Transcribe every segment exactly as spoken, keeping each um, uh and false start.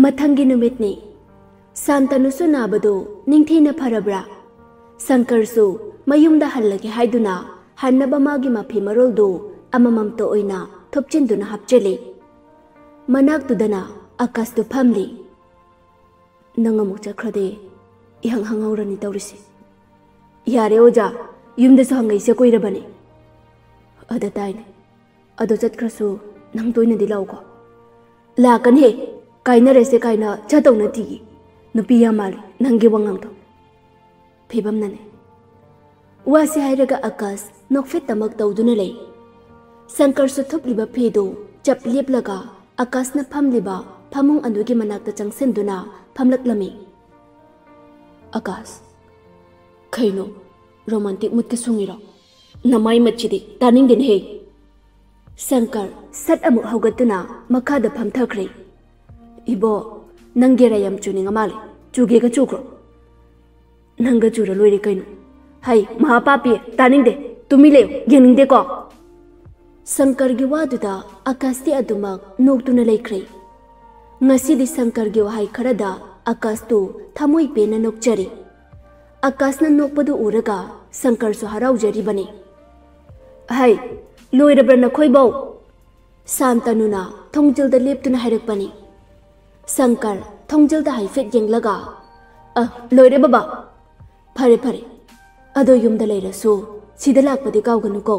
ꯃꯊꯪꯒꯤ ꯅꯨꯃꯤꯠꯅꯤ꯫ ꯁꯥꯟꯇꯅꯨꯁꯨ ꯅꯥꯕꯗꯨ ꯅꯤꯡꯊꯤꯅ ꯐꯔꯕ꯭ꯔꯥ? ꯁꯪꯀꯔꯁꯨ ꯃꯌꯨꯝꯗ ꯍꯜꯂꯒꯦ ꯍꯥꯏꯗꯨꯅ ꯍꯟꯅꯕ ꯃꯥꯒꯤ ꯃꯐꯤ ꯃꯔꯣꯜꯗꯨ ꯑꯃꯃꯝꯇ ꯑꯣꯏꯅ ꯊꯨꯞꯆꯤꯟꯗꯨꯅ ꯍꯥꯞꯆꯤꯜꯂꯤ꯫ ꯃꯅꯥꯛꯇꯨꯗꯅ ꯑꯀꯥꯁꯇꯨ ꯐꯝꯂꯤ꯫ "ꯅꯪ ꯑꯃꯨꯛ ꯆꯠꯈ꯭ꯔꯗꯤ ꯏꯍꯪ ꯍꯪꯍꯧꯔꯅꯤ ꯇꯧꯔꯤꯁꯦ꯫ ꯌꯥꯔꯦ ꯑꯣꯖꯥ, ꯌꯨꯝꯗꯁꯨ ꯍꯪꯉꯛꯏꯁꯦ ꯀꯨꯏꯔꯕꯅꯤ꯫ ꯑꯗ ꯇꯥꯏꯅꯦ, ꯑꯗꯣ ꯆꯠꯈ꯭ꯔꯁꯨ ꯅꯪ ꯇꯣꯏꯅꯗꯤ ꯂꯥꯛꯎꯀꯣ꯫" "ꯂꯥꯛꯀꯅꯤꯍꯦ, ꯀꯥꯏꯅꯔꯁꯦ ꯀꯥꯏꯅ ꯆꯠꯇꯧ ꯅꯠꯇꯤꯌꯦ꯫ ꯅꯨꯄꯤ ꯌꯥꯝ ꯃꯥꯜꯂꯤ ꯅꯪꯒꯤ ꯋꯥꯉꯥꯡꯗꯣ꯫" ꯐꯤꯕꯝꯅꯅꯦ꯫ ꯋꯥꯁꯤ ꯍꯥꯏꯔꯒ ꯑꯀꯥꯁ ꯅꯣꯛꯐꯦꯠꯇꯃꯛ ꯇꯧꯗꯨꯅ ꯂꯩ꯫ ꯁꯪꯀꯔꯁꯨ ꯊꯨꯞꯂꯤꯕ ꯐꯤꯗꯨ ꯆꯞ ꯂꯦꯞꯂꯒ ꯑꯀꯥꯁꯅ ꯐꯝꯂꯤꯕ ꯐꯃꯨꯡ ꯑꯗꯨꯒꯤ ꯃꯅꯥꯛꯇ ꯆꯪꯁꯤꯟꯗꯨꯅ ꯐꯝꯂꯛꯂꯝꯃꯤ꯫ "ꯑꯀꯥꯁ, ꯀꯩꯅꯣ? ꯔꯣꯃꯥꯟꯇꯤꯛ ꯃꯨꯠꯀ ꯁꯨꯡꯉꯤꯔꯣ? ꯅꯃꯥꯏ ꯃꯠꯁꯤꯗꯤ ꯇꯥꯅꯤꯡꯗꯦꯅꯦꯍꯦ!" ꯁꯪꯀꯔ ꯁꯠ ꯑꯃꯨꯛ ꯍꯧꯒꯠꯇꯨꯅ ꯃꯈꯥꯗ ꯐꯝꯊꯈ꯭ꯔꯦ꯫ "ꯏꯕꯣ, ꯅꯪ ꯒꯦꯔꯥ ꯌꯥꯝ ꯆꯨꯅꯤꯡꯉ ꯃꯥꯜꯂꯦ꯫ ꯆꯨꯒꯦꯒ ꯆꯨꯈ꯭ꯔꯣ꯫ ꯅꯪꯒ ꯆꯨꯔ ꯂꯣꯏꯔꯦ ꯀꯩꯅꯣ꯫ ꯍꯩ, ꯃꯍꯥꯄꯥꯄꯤ, ꯇꯥꯅꯤꯡꯗꯦ꯫ ꯇꯨꯃꯤꯟ ꯂꯩꯌꯨ, ꯌꯦꯡꯅꯤꯡꯗꯦꯀꯣ꯫" ꯁꯪꯀꯔꯒꯤ ꯋꯥꯗꯨꯗ ꯑꯀꯥꯁꯇꯤ ꯑꯗꯨꯃꯛ ꯅꯣꯛꯇꯨꯅ ꯂꯩꯈ꯭ꯔꯦ꯫ ꯉꯁꯤꯗꯤ ꯁꯪꯀꯔꯒꯤ ꯋꯥꯍꯩ ꯈꯔꯗ ꯑꯀꯥꯁꯇꯨ ꯊꯃꯣꯏ ꯄꯦꯟꯅ ꯅꯣꯛꯆꯔꯤ꯫ ꯑꯀꯥꯁꯅ ꯅꯣꯛꯄꯗꯨ ꯎꯔꯒ ꯁꯪꯀꯔꯁꯨ ꯍꯔꯥꯎꯖꯔꯤꯕꯅꯤ꯫ "ꯍꯩ, ꯂꯣꯏꯔꯕ꯭ꯔꯥ ꯅꯈꯣꯏꯕꯧ?" ꯁꯥꯟꯇꯅꯨꯅ ꯊꯣꯡꯖꯤꯜꯗ ꯂꯦꯞꯇꯨꯅ ꯍꯥꯏꯔꯛꯄꯅꯤ꯫ ꯁꯪꯀꯔ ꯊꯣꯡꯖꯤꯜꯗ ꯍꯥꯏꯐꯦꯠ ꯌꯦꯡꯂꯒ, "ꯑ, ꯂꯣꯏꯔꯦ ꯕꯕꯥ꯫" "ꯐꯔꯦ, ꯐꯔꯦ꯫ ꯑꯗꯣ ꯌꯨꯝꯗ ꯂꯩꯔꯁꯨ ꯁꯤꯗ ꯂꯥꯛꯄꯗꯤ ꯀꯥꯎꯒꯅꯨꯀꯣ꯫"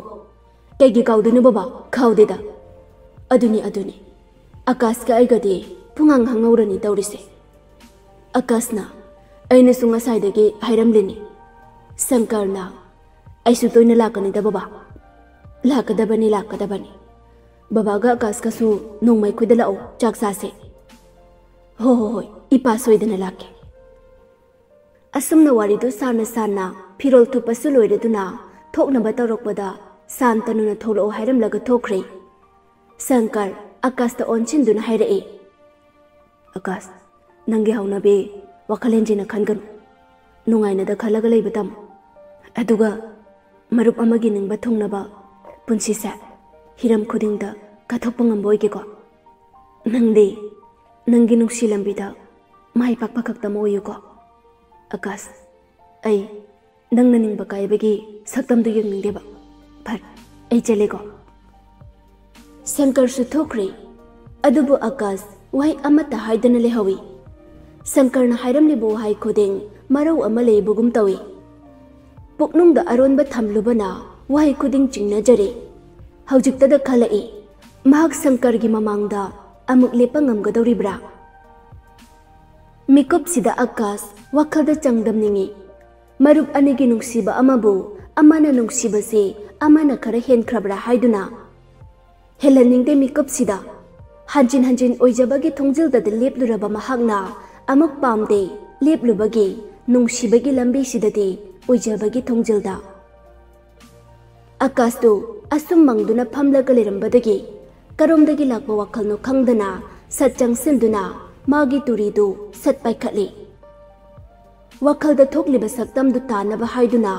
"ꯀꯩꯒꯤ ꯀꯥꯎꯗꯣꯏꯅꯣ ꯕꯕꯥ? ꯀꯥꯎꯗꯦꯗ꯫" "ꯑꯗꯨꯅꯤ, ꯑꯗꯨꯅꯤ꯫ ꯑꯀꯥꯁꯀ ꯑꯩꯒꯗꯤ ꯄꯨꯡꯍꯥꯡ ꯍꯥꯡꯍꯧꯔꯅꯤ ꯇꯧꯔꯤꯁꯦ꯫" ꯑꯀꯥꯁꯅ, "ꯑꯩꯅꯁꯨ ꯉꯁꯥꯏꯗꯒꯤ ꯍꯥꯏꯔꯝꯂꯤꯅꯤ꯫ ꯁꯪꯀꯔꯅ, ꯑꯩꯁꯨ ꯇꯣꯏꯅ ꯂꯥꯛꯀꯅꯤꯗ ꯕꯕꯥ꯫" "ꯂꯥꯛꯀꯗꯕꯅꯤ, ꯂꯥꯛꯀꯗꯕꯅꯤ꯫ ꯕꯕꯥꯒ ꯑꯀꯥꯁꯀꯁꯨ ꯅꯣꯡꯃ ꯑꯩꯈꯣꯏꯗ ꯂꯥꯛꯑꯣ, ꯆꯥꯛ ꯆꯥꯁꯦ꯫" "ꯍꯣ, ꯍꯣ, ꯍꯣꯏ, ꯏꯄꯥ ꯁꯣꯏꯗꯅ ꯂꯥꯛꯀꯦ꯫" ꯑꯁꯨꯝꯅ ꯋꯥꯔꯤꯗꯨ ꯁꯥꯟꯅ ꯁꯥꯟꯅ ꯐꯤꯔꯣꯜ ꯊꯨꯞꯄꯁꯨ ꯂꯣꯏꯔꯗꯨꯅ ꯊꯣꯛꯅꯕ ꯇꯧꯔꯛꯄꯗ ꯁꯥꯟꯇꯅꯨꯅ ꯊꯣꯛꯂꯛꯑꯣ ꯍꯥꯏꯔꯝꯂꯒ ꯊꯣꯛꯈ꯭ꯔꯦ꯫ ꯁꯪꯀꯔ ꯑꯀꯥꯁꯇ ꯑꯣꯟꯁꯤꯟꯗꯨꯅ ꯍꯥꯏꯔꯛꯏ, "ꯑꯀꯥꯁ, ꯅꯪꯒꯤ ꯍꯧꯅꯕꯤ ꯋꯥꯈꯜ ꯍꯦꯟꯖꯤꯟꯅ ꯈꯟꯒꯅꯨ꯫ ꯅꯨꯡꯉꯥꯏꯅꯗ ꯈꯜꯂꯒ ꯂꯩꯕ ꯇꯝꯃꯨ꯫ ꯑꯗꯨꯒ ꯃꯔꯨꯞ ꯑꯃꯒꯤ ꯅꯤꯡꯕ ꯊꯨꯡꯅꯕ ꯄꯨꯟꯁꯤꯁꯦ ꯍꯤꯔꯝ ꯈꯨꯗꯤꯡꯗ ꯀꯠꯊꯣꯛꯄ ꯉꯝꯕ ꯑꯣꯏꯒꯦꯀꯣ꯫ ꯅꯪꯗꯤ ꯅꯪꯒꯤ ꯅꯨꯡꯁꯤ ꯂꯝꯕꯤꯗ ꯃꯥꯏ ꯄꯥꯛꯄ ꯈꯛꯇ ꯑꯃ ꯑꯣꯏꯌꯨꯀꯣ꯫ ꯑꯀꯥꯁ, ꯑꯩ ꯅꯪꯅ ꯅꯤꯡꯕ ꯀꯥꯏꯕꯒꯤ ꯁꯛꯇꯝꯗꯨ ꯌꯦꯡꯅꯤꯡꯗꯦꯕ꯫ ꯐꯔꯦ, ꯑꯩ ꯆꯠꯂꯦꯀꯣ꯫ ꯁꯪꯀꯔꯁꯨ ꯊꯣꯛꯈ꯭ꯔꯦ꯫ ꯑꯗꯨꯕꯨ ꯑꯀꯥꯁ ꯋꯥꯍꯩ ꯑꯃꯠꯇ ꯍꯥꯏꯗꯅ ꯂꯩꯍꯧꯏ꯫ ꯁꯪꯀꯔꯅ ꯍꯥꯏꯔꯝꯂꯤꯕ ꯋꯥꯍꯩ ꯈꯨꯗꯤꯡ ꯃꯔꯧ ꯑꯃ ꯂꯩꯕꯒꯨꯝ ꯇꯧꯏ꯫ ꯄꯨꯛꯅꯨꯡꯗ ꯑꯔꯣꯟꯕ ꯊꯝꯂꯨꯕꯅ ꯋꯥꯍꯩ ꯈꯨꯗꯤꯡ ꯆꯤꯡꯅꯖꯔꯦ꯫ ꯍꯧꯖꯤꯛꯇꯗ ꯈꯜꯂꯛꯏ, ꯃꯍꯥꯛ ꯁꯪꯀꯔꯒꯤ ꯃꯃꯥꯡꯗ ꯑꯃꯨꯛ ꯂꯦꯞꯄ ꯉꯝꯒꯗꯧꯔꯤꯕ꯭ꯔꯥ? ꯃꯤꯀꯨꯞꯁꯤꯗ ꯑꯀꯥꯁ ꯋꯥꯈꯜꯗ ꯆꯥꯡꯗꯝꯅꯤꯡꯏ꯫ ꯃꯔꯨꯞ ꯑꯅꯤꯒꯤ ꯅꯨꯡꯁꯤꯕ ꯑꯃꯕꯨ ꯑꯃꯅ ꯅꯨꯡꯁꯤꯕꯁꯦ ꯑꯃꯅ ꯈꯔ ꯍꯦꯟꯈ꯭ꯔꯕ꯭ꯔꯥ ꯍꯥꯏꯗꯨꯅ꯫ ꯍꯦꯜꯍꯟꯅꯤꯡꯗꯦ ꯃꯤꯀꯨꯞꯁꯤꯗ꯫ ꯍꯟꯖꯤꯟ ꯍꯟꯖꯤꯟ ꯑꯣꯏꯖꯕꯒꯤ ꯊꯣꯡꯖꯤꯜꯗꯗꯤ ꯂꯦꯞꯂꯨꯔꯕ ꯃꯍꯥꯛꯅ ꯑꯃꯨꯛ ꯄꯥꯝꯗꯦ ꯂꯦꯞꯂꯨꯕꯒꯤ ꯅꯨꯡꯁꯤꯕꯒꯤ ꯂꯝꯕꯤꯁꯤꯗꯗꯤ ꯑꯣꯏꯖꯕꯒꯤ ꯊꯣꯡꯖꯤꯜꯗ꯫ ꯑꯀꯥꯁꯇꯨ ꯑꯁꯨꯝ ꯃꯪꯗꯨꯅ ꯐꯝꯂꯒ ꯂꯩꯔꯝꯕꯗꯒꯤ ꯀꯔꯣꯝꯗꯒꯤ ꯂꯥꯛꯄ ꯋꯥꯈꯜꯅꯣ ꯈꯪꯗꯅ ꯁꯠ ꯆꯪꯁꯤꯟꯗꯨꯅ ꯃꯥꯒꯤ ꯇꯨꯔꯤꯗꯨ ꯁꯠ ꯄꯥꯏꯈꯠꯂꯤ꯫ ꯋꯥꯈꯜꯗ ꯊꯣꯛꯂꯤꯕ ꯁꯛꯇꯝꯗꯨ ꯇꯥꯅꯕ ꯍꯥꯏꯗꯨꯅ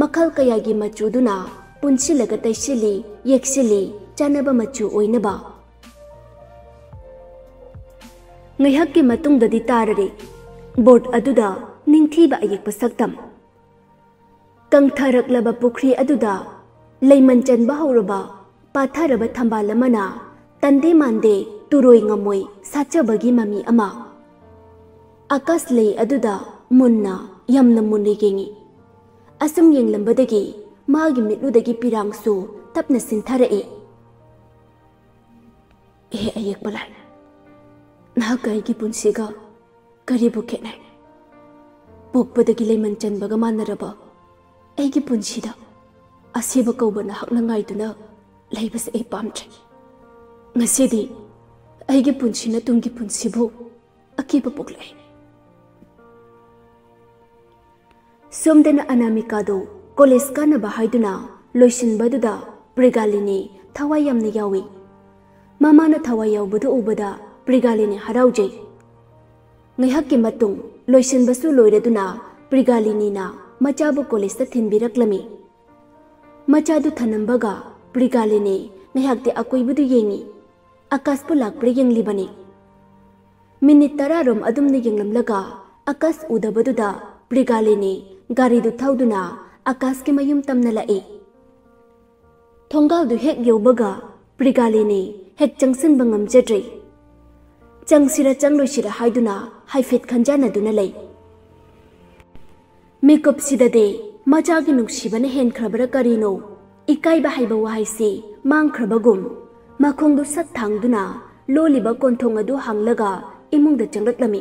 ꯃꯈꯜ ꯀꯌꯥꯒꯤ ꯃꯆꯨꯗꯨꯅ ꯄꯨꯟꯁꯤꯜꯂꯒ ꯇꯩꯁꯤꯜꯂꯤ, ꯌꯦꯛꯁꯤꯜꯂꯤ, ꯆꯥꯅꯕ ꯃꯆꯨ ꯑꯣꯏꯅꯕ꯫ ꯉꯥꯏꯍꯥꯛꯀꯤ ꯃꯇꯨꯡꯗꯗꯤ ꯇꯥꯔꯔꯦ ꯕꯣꯔꯗ ꯑꯗꯨꯗ ꯅꯤꯡꯊꯤꯕ ꯑꯌꯦꯛꯄ ꯁꯛꯇꯝ꯫ ꯀꯪꯊꯔꯛꯂꯕ ꯄꯨꯈ꯭ꯔꯤ ꯑꯗꯨꯗ ꯂꯩꯃꯟ ꯆꯟꯕ ꯍꯧꯔꯕ ꯄꯥꯊꯔꯕ ꯊꯝꯕꯥꯜ ꯑꯃꯅ ꯇꯟꯗꯦ ꯃꯥꯟꯗꯦ ꯇꯨꯔꯣꯏ ꯉꯝꯃꯣꯏ ꯁꯥꯠꯆꯕꯒꯤ ꯃꯃꯤ ꯑꯃ꯫ ꯑꯀꯥꯁ ꯂꯩ ꯑꯗꯨꯗ ꯃꯨꯟꯅ, ꯌꯥꯝꯅ ꯃꯨꯟꯅ ꯌꯦꯡꯏ꯫ ꯑꯁꯨꯝ ꯌꯦꯡꯂꯝꯕꯗꯒꯤ ꯃꯥꯒꯤ ꯃꯤꯠꯂꯨꯗꯒꯤ ꯄꯤꯔꯥꯡꯁꯨ ꯇꯞꯅ ꯁꯤꯟꯊꯔꯛꯏ꯫ "ꯍꯦ ꯑꯌꯦꯛꯄ ꯂꯥꯏ, ꯅꯍꯥꯛꯀ ꯑꯩꯒꯤ ꯄꯨꯟꯁꯤꯒ ꯀꯔꯤꯕꯨ ꯈꯦꯠꯅꯩ? ꯄꯣꯛꯄꯗꯒꯤ ꯂꯩꯃꯟ ꯆꯟꯕꯒ ꯃꯥꯟꯅꯔꯕ ꯑꯩꯒꯤ ꯄꯨꯟꯁꯤꯗ ꯑꯁꯤꯕ ꯀꯧꯕ ꯅꯍꯥꯛꯅ ꯉꯥꯏꯗꯨꯅ ꯂꯩꯕꯁꯦ ꯑꯩ ꯄꯥꯝꯗ꯭ꯔꯦ꯫ ꯉꯁꯤꯗꯤ ꯑꯩꯒꯤ ꯄꯨꯟꯁꯤꯅ ꯇꯨꯡꯒꯤ ꯄꯨꯟꯁꯤꯕꯨ ꯑꯀꯤꯕ ꯄꯣꯛꯂꯛꯏ꯫" ꯁꯣꯝꯗꯅ ꯑꯅꯥꯃꯤꯀꯥꯗꯨ ꯀꯣꯂꯦꯖ ꯀꯥꯅꯕ ꯍꯥꯏꯗꯨꯅ ꯂꯣꯏꯁꯤꯟꯕꯗꯨꯗ ꯄ꯭ꯔꯤꯒꯥꯂꯤꯅꯤ ꯊꯋꯥꯏ ꯌꯥꯝꯅ ꯌꯥꯎꯏ꯫ ꯃꯃꯥꯅ ꯊꯋꯥꯏ ꯌꯥꯎꯕꯗꯨ ꯎꯕꯗ ꯄ꯭ꯔꯤꯒꯥꯂꯤꯅꯤ ꯍꯔꯥꯎꯖꯩ꯫ ꯉꯥꯏꯍꯥꯛꯀꯤ ꯃꯇꯨꯡ ꯂꯣꯏꯁꯤꯟꯕꯁꯨ ꯂꯣꯏꯔꯗꯨꯅ ꯄ꯭ꯔꯤꯒꯥꯂꯤꯅꯤꯅ ꯃꯆꯥꯕꯨ ꯀꯣꯂꯦꯖꯇ ꯊꯤꯟꯕꯤꯔꯛꯂꯝꯃꯤ꯫ ꯃꯆꯥꯗꯨ ꯊꯅꯝꯕꯒ ꯄ꯭ꯔꯤꯒꯥꯂꯤꯅꯤ ꯉꯥꯏꯍꯥꯛꯇꯤ ꯑꯀꯣꯏꯕꯗꯨ ꯌꯦꯡꯏ꯫ ꯑꯀꯥꯁꯄꯨ ꯂꯥꯛꯄ꯭ꯔꯥ ꯌꯦꯡꯂꯤꯕꯅꯤ꯫ ꯃꯤꯅꯤꯠ ꯇꯔꯥꯔꯣꯝ ꯑꯗꯨꯝꯅ ꯌꯦꯡꯂꯝꯂꯒ ꯑꯀꯥꯁ ꯎꯗꯕꯗꯨꯗ ꯄ꯭ꯔꯤꯒꯥꯂꯤꯅꯤ ꯒꯥꯔꯤꯗꯨ ꯊꯧꯗꯨꯅ ꯑꯀꯥꯁꯀꯤ ꯃꯌꯨꯝ ꯇꯝꯅ ꯂꯥꯛꯏ꯫ ꯊꯣꯡꯒꯥꯜꯗꯨ ꯍꯦꯛ ꯌꯧꯕꯒ ꯄ꯭ꯔꯤꯒꯥꯂꯤꯅꯤ ꯍꯦꯛ ꯆꯪꯁꯤꯟꯕ ꯉꯝꯖꯗ꯭ꯔꯦ꯫ ꯆꯪꯁꯤꯔ ꯆꯪꯂꯣꯏꯁꯤꯔ ꯍꯥꯏꯗꯨꯅ ꯍꯥꯏꯐꯦꯠ ꯈꯟꯖꯥꯟꯅꯗꯨꯅ ꯂꯩ꯫ ꯃꯤꯀꯨꯞꯁꯤꯗꯗꯤ ꯃꯆꯥꯒꯤ ꯅꯨꯡꯁꯤꯕꯅ ꯍꯦꯟꯈ꯭ꯔꯕꯔꯥ ꯀꯔꯤꯅꯣ, ꯏꯀꯥꯏꯕ ꯍꯥꯏꯕ ꯋꯥꯍꯩꯁꯤ ꯃꯥꯡꯈ꯭ꯔꯕꯒꯨꯝ ꯃꯈꯣꯡꯗꯨ ꯁꯠ ꯊꯥꯡꯗꯨꯅ ꯂꯣꯜꯂꯤꯕ ꯀꯣꯟꯊꯣꯡ ꯑꯗꯨ ꯍꯥꯡꯂꯒ ꯏꯃꯨꯡꯗ ꯆꯪꯂꯛꯂꯝꯃꯤ꯫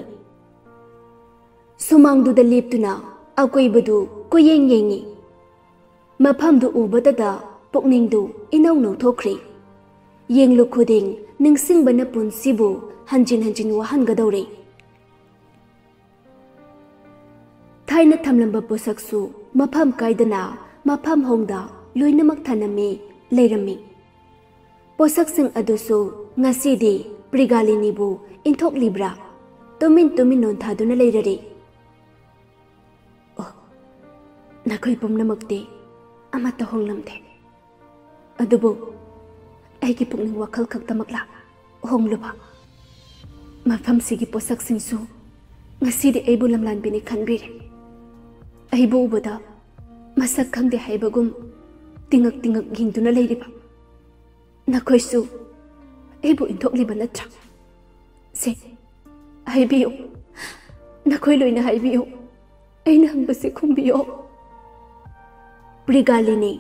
ꯁꯨꯃꯥꯡꯗꯨꯗ ꯂꯦꯞꯇꯨꯅ ꯑꯀꯣꯏꯕꯗꯨ ꯀꯣꯏꯌꯦꯡ ꯌꯦꯡꯉꯤ꯫ ꯃꯐꯝꯗꯨ ꯎꯕꯗꯗ ꯄꯨꯛꯅꯤꯡꯗꯨ ꯏꯅꯧ ꯅꯧꯊꯣꯛꯈ꯭ꯔꯦ꯫ ꯌꯦꯡꯂꯨ ꯈꯨꯗꯤꯡ ꯅꯤꯡꯁꯤꯡꯕꯅ ꯄꯨꯟꯁꯤꯕꯨ ꯍꯟꯖꯤꯟ ꯍꯟꯖꯤꯟ ꯋꯥꯍꯟꯒꯗꯧꯔꯦ꯫ ꯊꯥꯏꯅ ꯊꯝꯂꯝꯕ ꯄꯣꯠꯁꯛꯁꯨ ꯃꯐꯝ ꯀꯥꯏꯗꯅ ꯃꯐꯝ ꯍꯣꯡꯗ ꯂꯣꯏꯅꯃꯛ ꯊꯅꯝꯃꯤ, ꯂꯩꯔꯝꯃꯤ꯫ ꯄꯣꯠꯁꯛꯁꯤꯡ ꯑꯗꯨꯁꯨ ꯉꯁꯤꯗꯤ ꯄ꯭ꯔꯤꯒꯥꯂꯤꯅꯤꯕꯨ ꯏꯟꯊꯣꯛꯂꯤꯕ꯭ꯔꯥ? ꯇꯨꯃꯤꯟ ꯇꯨꯃꯤꯟ ꯅꯣꯟꯊꯥꯗꯨꯅ ꯂꯩꯔꯔꯦ꯫ ꯑꯣ, ꯅꯈꯣꯏ ꯄꯨꯝꯅꯃꯛꯇꯤ ꯑꯃꯠꯇ ꯍꯣꯡꯂꯝꯗꯦ꯫ ꯑꯗꯨꯕꯨ ꯑꯩꯒꯤ ꯄꯨꯛꯅꯤꯡ ꯋꯥꯈꯜ ꯈꯛꯇꯃꯛꯂꯥ ꯍꯣꯡꯂꯨꯕ? ꯃꯐꯝꯁꯤꯒꯤ ꯄꯣꯠꯁꯛꯁꯤꯡꯁꯨ ꯉꯁꯤꯗꯤ ꯑꯩꯕꯨ ꯂꯝꯂꯥꯟꯕꯤꯅꯤ ꯈꯟꯕꯤꯔꯦ꯫ ꯑꯩꯕꯨ ꯎꯕꯗ ꯃꯁꯛ ꯈꯪꯗꯦ ꯍꯥꯏꯕꯒꯨꯝ ꯇꯤꯉꯛ ꯇꯤꯉꯛ ꯌꯦꯡꯗꯨꯅ ꯂꯩꯔꯤꯕ ꯅꯈꯣꯏꯁꯨ ꯑꯩꯕꯨ ꯏꯟꯊꯣꯛꯂꯤꯕ ꯅꯠꯇ꯭ꯔꯥ? ꯁꯦ, ꯍꯥꯏꯕꯤꯌꯨ, ꯅꯈꯣꯏ ꯂꯣꯏꯅ ꯍꯥꯏꯕꯤꯌꯨ, ꯑꯩꯅ ꯍꯪꯕꯁꯦ ꯈꯨꯝꯕꯤꯌꯣ꯫ ꯄ꯭ꯔꯤꯒꯥꯂꯤꯅꯤ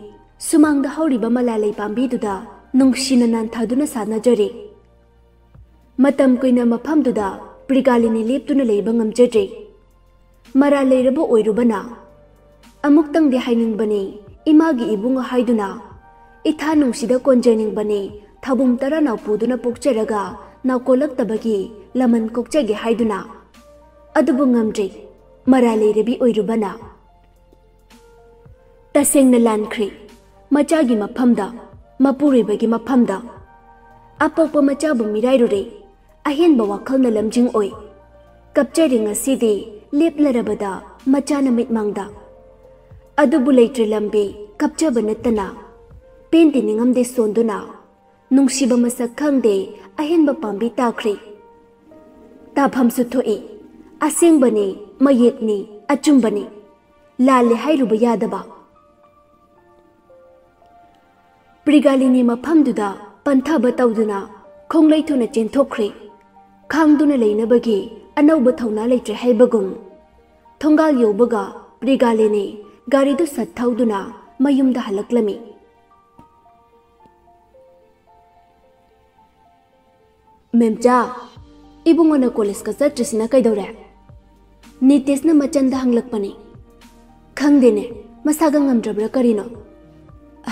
ꯁꯨꯃꯥꯡꯗ ꯍꯧꯔꯤꯕ ꯃꯂꯥꯂꯩ ꯄꯥꯝꯕꯤꯗꯨꯗ ꯅꯨꯡꯁꯤꯅ ꯅꯥꯟꯊꯥꯗꯨꯅ ꯁꯥꯟꯅꯖꯔꯤ꯫ ꯃꯇꯝ ꯀꯨꯏꯅ ꯃꯐꯝꯗꯨꯗ ꯄ꯭ꯔꯤꯒꯥꯂꯤꯅꯤ ꯂꯦꯞꯇꯨꯅ ꯂꯩꯕ ꯉꯝꯖꯗ꯭ꯔꯦ꯫ ꯃꯔꯥ ꯂꯩꯔꯕ ꯑꯣꯏꯔꯨꯕꯅ, "ꯑꯃꯨꯛꯇꯪꯗꯤ ꯍꯥꯏꯅꯤꯡꯕꯅꯤ, ꯏꯃꯥꯒꯤ ꯏꯕꯨꯡ ꯍꯥꯏꯗꯨꯅ, ꯏꯊꯥ ꯅꯨꯡꯁꯤꯗ ꯀꯣꯟꯖꯅꯤꯡꯕꯅꯤ, ꯊꯥꯕꯨꯝ ꯇꯔꯥ ꯅꯥꯎꯄꯨꯗꯨꯅ ꯄꯣꯛꯆꯔꯒ ꯅꯥꯎꯀꯣꯜꯂꯛꯇꯕꯒꯤ ꯂꯃꯟ ꯀꯣꯛꯆꯒꯦ ꯍꯥꯏꯗꯨꯅ꯫ ꯑꯗꯨꯕꯨ ꯉꯝꯗ꯭ꯔꯦ, ꯃꯔꯥ ꯂꯩꯔꯕꯤ ꯑꯣꯏꯔꯨꯕꯅ꯫" ꯇꯁꯦꯡꯅ ꯂꯥꯟꯈ꯭ꯔꯦ꯫ ꯃꯆꯥꯒꯤ ꯃꯐꯝꯗ, ꯃꯄꯨꯔꯣꯏꯕꯒꯤ ꯃꯐꯝꯗ꯫ ꯑꯄꯣꯛꯄ ꯃꯆꯥꯕꯨ ꯃꯤꯔꯥꯏꯔꯨꯔꯦ꯫ ꯑꯍꯦꯟꯕ ꯋꯥꯈꯜꯅ ꯂꯝꯖꯤꯡ ꯑꯣꯏ꯫ ꯀꯞꯆꯔꯤ ꯉꯁꯤꯗꯤ ꯂꯦꯞꯂꯔꯕꯗ ꯃꯆꯥꯅ ꯃꯤꯠꯃꯥꯡꯗ꯫ ꯑꯗꯨꯕꯨ ꯂꯩꯇ꯭ꯔꯦ ꯂꯝꯕꯤ, ꯀꯞꯆꯕ ꯅꯠꯇꯅ꯫ ꯄꯦꯟꯗꯦ ꯅꯤꯡꯉꯝꯗꯦ ꯁꯣꯟꯗꯨꯅ꯫ ꯅꯨꯡꯁꯤꯕ ꯃꯁꯛ ꯈꯪꯗꯦ, ꯑꯍꯦꯟꯕ ꯄꯥꯝꯕꯤ ꯇꯥꯈ꯭ꯔꯦ꯫ ꯇꯥꯐꯝꯁꯨ ꯊꯣꯛꯏ꯫ ꯑꯁꯦꯡꯕꯅꯤ, ꯃꯌꯦꯛꯅꯤ, ꯑꯆꯨꯝꯕꯅꯤ꯫ ꯂꯥꯜꯂꯦ ꯍꯥꯏꯔꯨꯕ ꯌꯥꯗꯕ꯫ ꯄ꯭ꯔꯤꯒꯥꯂꯤꯅꯤ ꯃꯐꯝꯗꯨꯗ ꯄꯟꯊꯕ ꯇꯧꯗꯨꯅ ꯈꯣꯡꯂꯩ ꯊꯨꯅ ꯆꯦꯟꯊꯣꯛꯈ꯭ꯔꯦ꯫ ꯈꯥꯡꯗꯨꯅ ꯂꯩꯅꯕꯒꯤ ꯑꯅꯧꯕ ꯊꯧꯅꯥ ꯂꯩꯇ꯭ꯔꯦ ꯍꯥꯏꯕꯒꯨꯝ꯫ ꯊꯣꯡꯒꯥꯜ ꯌꯧꯕꯒ ꯄ꯭ꯔꯤꯒꯥꯂꯤꯅꯤ ꯒꯥꯔꯤꯗꯨ ꯁꯠ ꯊꯧꯗꯨꯅ ꯃꯌꯨꯝꯗ ꯍꯜꯂꯛꯂꯝꯃꯤ꯫ "ꯃꯦꯝꯆꯥ, ꯏꯕꯨꯡꯉꯣꯅ ꯀꯣꯂꯦꯖꯀ ꯆꯠꯇ꯭ꯔꯤꯁꯤꯅ ꯀꯩꯗꯧꯔꯦ?" ꯅꯤꯇꯤꯁꯅ ꯃꯆꯟꯗ ꯍꯪꯂꯛꯄꯅꯤ꯫ "ꯈꯪꯗꯦꯅꯦ, ꯃꯁꯥꯒ ꯉꯝꯗ꯭ꯔꯕ꯭ꯔꯥ ꯀꯔꯤꯅꯣ?"